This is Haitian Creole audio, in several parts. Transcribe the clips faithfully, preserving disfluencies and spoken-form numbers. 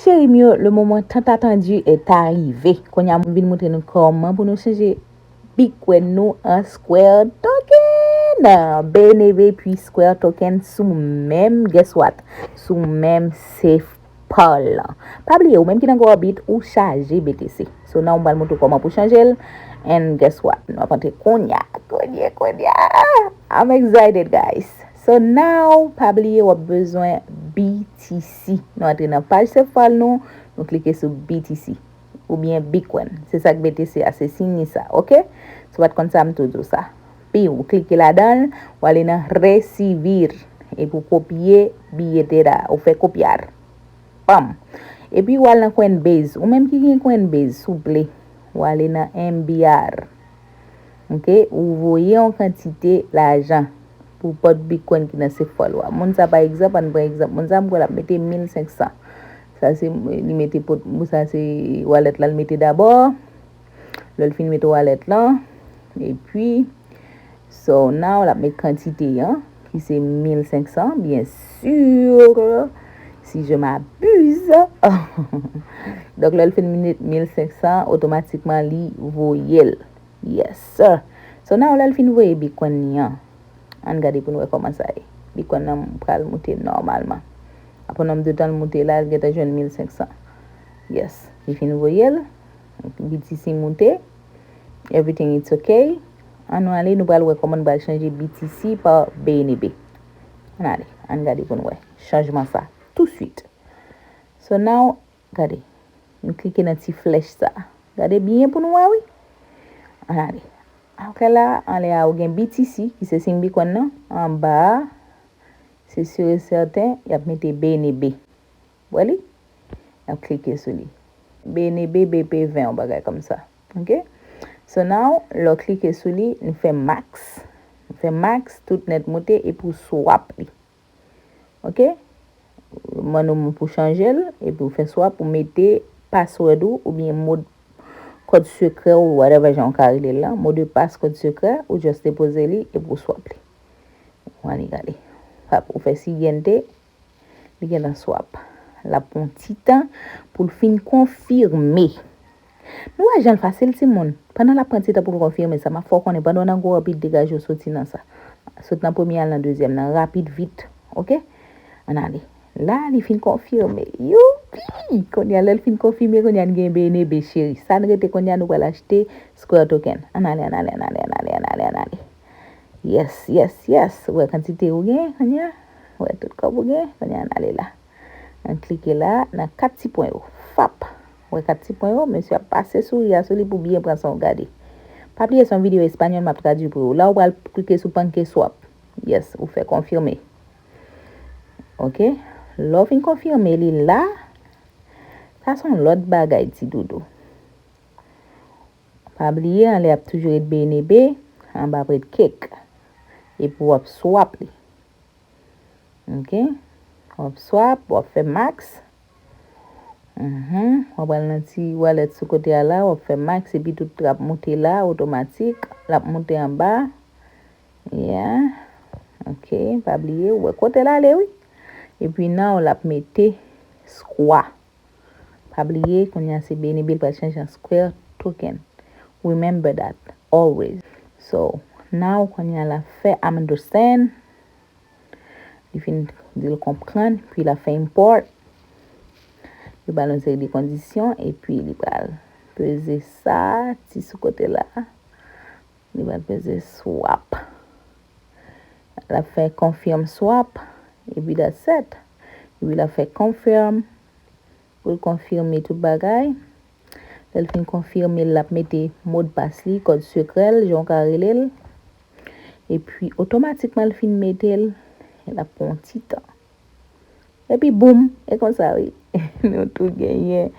Cheri m yo, le moment tant attendu est arrivé. Kounye a m vin montre nou kòman pou nou chanje Bitcoin nou an Square Token. B N B puis Square Token sou menm, guess what? Sou menm Safe Pool lan. Pa bliye, ou menm ki nan Gwo Bit, ou chaje B T C. So, now m pral montre w kòman pou chanje l. And guess what? Nou ap antre kounye a, kounye, kounye a. I'm excited, guys. So, now, pa bliye, w ap bezwen B T C. Nou antre nan paj Safe Pool nou, nou klike sou B T C. Oubyen Bitcoin. Se sa k B T C a, se siy sa, oke? Si w pa t konn sa, m tou di w sa. Pi ou klike ladan l, ou ale nan Recibir. Epi ou kopye biyete la, ou fè kopyar. Pam! Epi ou al nan Coinbase. Ou menm ki gen Coinbase, souple, ou ale nan M B R. Oke? Ou voye yon kantite lajan pou pot Bitcoin ki nan Safe Pool ou a. Moun sa, pa egzanp, ann pran egzanp. Moun sa, m kwè l ap mete mil senk san. Sa se, li mete pot, sa se wallet la, l mete dabò. Lè l fin mete wallet lan, epi, so now l ap met kantite an, ki se mil senk san, bien sûr, si je m'abuse. Donk, lè l fin met mil senk san, otomatikman, li voye l. Yes, sir. So, now, lè l fin voye Bitcoin li an, ann gade pou n wè kòman sa ye. Bitcoin nan pral moute nòmalman. Apre yon nonm de tan l moute la, l gentan jwenn mil senk san. Yes, li fin voye l. B T C moute. Everything it's okay. Ann nou ale, nou pral wè kòman n pral chanje B T C pa B N B. Ann ale, ann gade pou n wè chanjman sa. Touswit. So now, gade. Nou klike nan ti flèch sa. Gade byen pou nou wè, wi. Ann ale. Apre la, anlè a, ou gen B T C, ki se siy Bitcoin nan. Anba a, se sûr et certain, y ap mete B N B. Wè li? Y ap klike sou li. B N B, B P ven, yon bagay kòmsa. Oke? So now, lè w klike sou li, nou fè max. Nou fè max, tout nèt moute, epi w swap li. Oke? Mande w pou chanje l, epi w fè swap, ou mete password ou, oubyen mo, kòd sekrè ou, whatever jan w ka rele l lan, mot de passe, kòd sekrè, ou just depoze li, epi w swap li. Ou ale gade. Pap, ou fè siguiente, li gentan swap. L ap pran ti tan pou l fin konfime. Nou wè jan l fasil, timoun. Pandan l ap pran ti tan pou l konfime sa, m ap fè w konnen pandan w nan gwo òbit, degaje w soti nan sa. Sot nan premye al nan dezyèm nan, rapid, vit. Oke? Ann ale. La, li fin konfime. Youpi! Kounye a, lè l fin konfime, kounye a, n gen B N B, cheri. Sa n rete kounye a, nou pral achte Square Token. Ann ale, ann ale, ann ale, ann ale, ann ale, ann ale. Yes, yes, yes. Ou wè kantite ou gen, kounye a. Ou wè tout kòb ou gen, kounye a, ann ale la. Ann klike la, nan kat ti pwen yo. Fap. Ou wè kat ti pwen yo, mesye ap pase souri a sou li pou byen pran san w gade. Pa bliye se yon videyo espanyòl m ap tradui pou ou. La, ou pral klike sou PancakeSwap. Yes, ou fè konfime. Oke? Lè w fin konfime li la, sa se yon lòt bagay, ti doudou. Pa bliye, anlè ap toujou ret B N B, anba ap ret cake. Epi w ap swap li. Oke? W ap swap, w ap fè max. Mhm. W ap al nan ti wallet sou kote a la, w ap fè max, epi tout ap moute la, otomatik. L ap moute anba. Yeah. Oke, pa bliye, ou wè kote l ale, wi. Epi nan, l ap mete Square. Pa bliye, kounye a se B N B, l pral chanje an Square Token. Remember that, always. So, now, kounye a l ap fè I'm understand. Li fin di l konprann, pi l ap fè import. Yo ba l yon seri de kondisyon, epi li pral peze sa, ti sou kote la. Li pral peze swap. L ap fè confirm swap, epi that's it. Epi l ap fè confirm, pou l konfime tout bagay. Lè l fin konfime, l ap mete modpas li, kòd sekrè l, jan w ka rele l. Epi, otomatikman, l fin mete l, l ap pran yon ti tan. Epi, boum, e konsa, wi. Nou tout genyen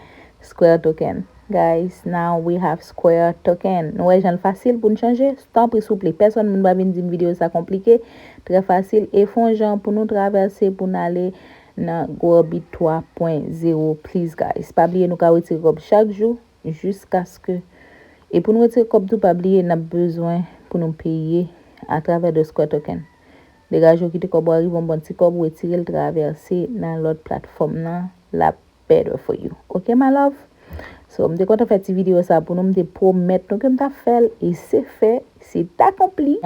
Square Token. Guys, now we have Square Token. Nou wè jan l fasil pou n chanje? Tanpri, souple, pèsonn moun pa vin di m videyo sa konplike. Trè fasil. E fè yon jan pou nou travèse, pou n ale nan Gwo Bit twa pwen zewo, please, guys. Pa bliye, nou ka retire kòb chak jou, jiskaske. E pou n retire kòb tou, pa bliye, n ap bezwen pou nou peye atravè de Square Token. Degaje w, kite kòb ou a rive yon bon ti kòb, ou retire l travèse nan lòt platfòm nan, l ap better for you. Ok, my love? So, m te kontan fè ti videyo sa pou nou. M te pwomèt nou ke m t ap fè l, e se fè, se akonpli.